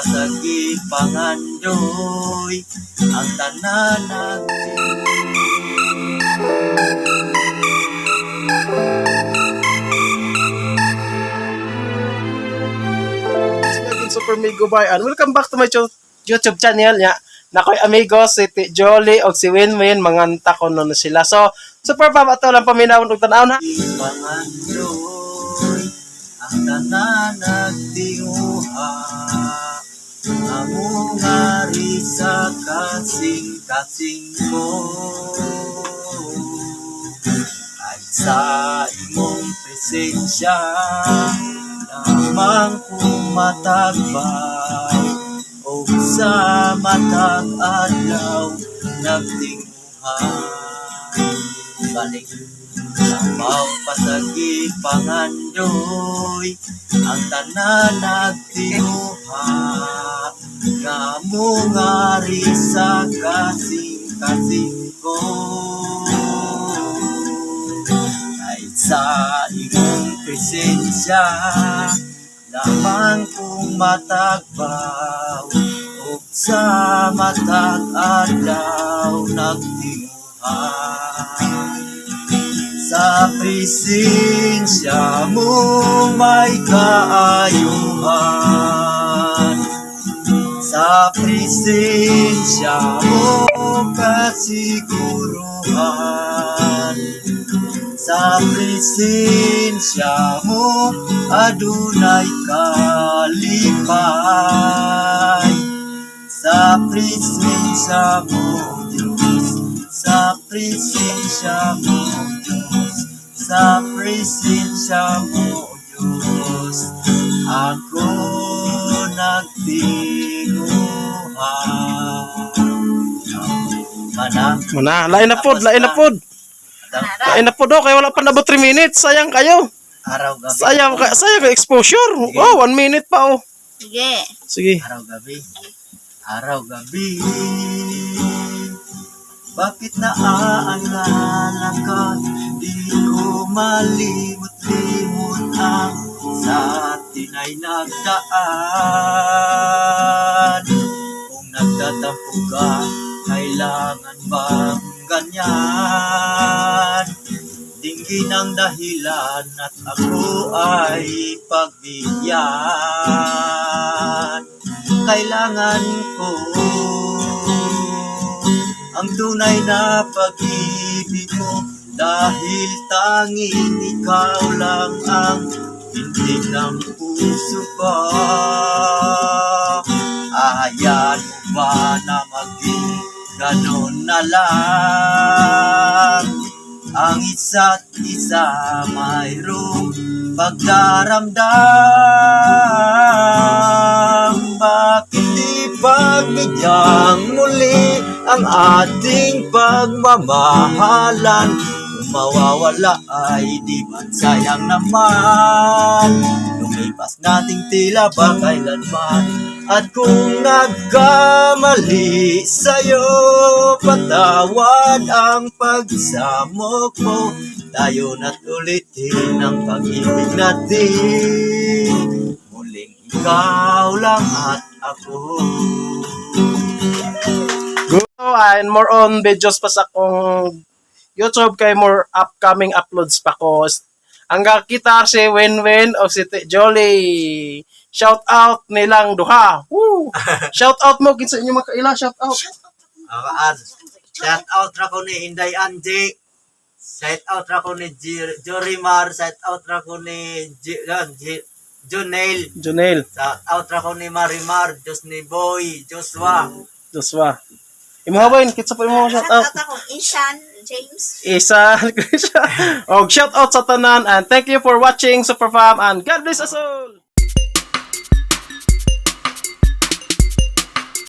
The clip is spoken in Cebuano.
sa gipangandoy, ang tanan nag Again, Super Migo Bay, and welcome back to my YouTube channel nya. Nakoy amigo si Ti Jolly og si Winwin, manganta ko nun sila. So, super fam, ato lang paminawon og tan-awon ha. Pangandoy, ang tanan nagtinguha, amungari sa kasing-kasing ko, ay sa imong presensya lamang kumatagbaw o sa matag adlaw nagtinguha. Balik. Labaw pa sa gipangandoy, ang tanan nagtinuha, nga mungari sa kasing-kasing ko, ay sa imong presensya lamang kung matagbaw ug sa matag adlaw nagtinguha. Sa presensya mo may kaayuhan, sa presensya mo kasiguruhan, sa presensya mo adunay kalipay, sa presensya mo, Diyos, sa presensya mo, Diyos, sa presensya mo, Diyos, ako nagtinguha. Mana? Muna, lain na pod, lain na pod. Lain na pod oh, kay wala pa nabot 3 minutes. Sayang kayo. Araw gabi. Sayang ka, sayang ka exposure. Oh, 1 minute pa oh. Sige. Sige. Araw gabi. Araw gabi. Bakit naaalala ka? Di ko malimot-limot ang sa atin ay nagdaan. Kung nagtatampo ka, kailangan bang ganyan? Dinggin ang dahilan at ako ay pagbigyan. Kailangan ko ang tunay na pag-ibig mo dahil tanging ikaw lang ang pintig ng puso ko. Ahayaan mo ba na maging ganon na lang ang isa't isa, mayroong pagdaramdam? Bakit di pagbigyang muli ang ating pagmamahalan? Kung mawawala ay di ba't sayang naman? Lumipas nating tila ba kailanman. At kung nagkamali sa'yo, patawad ang pagsamo ko. Tayo na't ulitin ang pag-ibig natin. Muling ikaw lang at ako. Go and more on videos pa sa akong YouTube kay more upcoming uploads pa ko. Ang kita si Winwin o si Ti Jolly. Shout out nilang duha. Woo! Shout out mo kinsa inyo makaila, shout out. Akaan. Shout out ra ko ni Inday Angie. Shout out ra ko ni Jorimar. Shout out ra ko ni Junel. Junel, Shout out ra ko ni Marimar, Diyos ni Boy, Joshua. Joshua. Imo ba yun? Kinsa pa imo shout Shout out? out ako, Ishan, James. Isa, Christian. Og shout out sa tanan and thank you for watching, Super Fam, and God bless us all.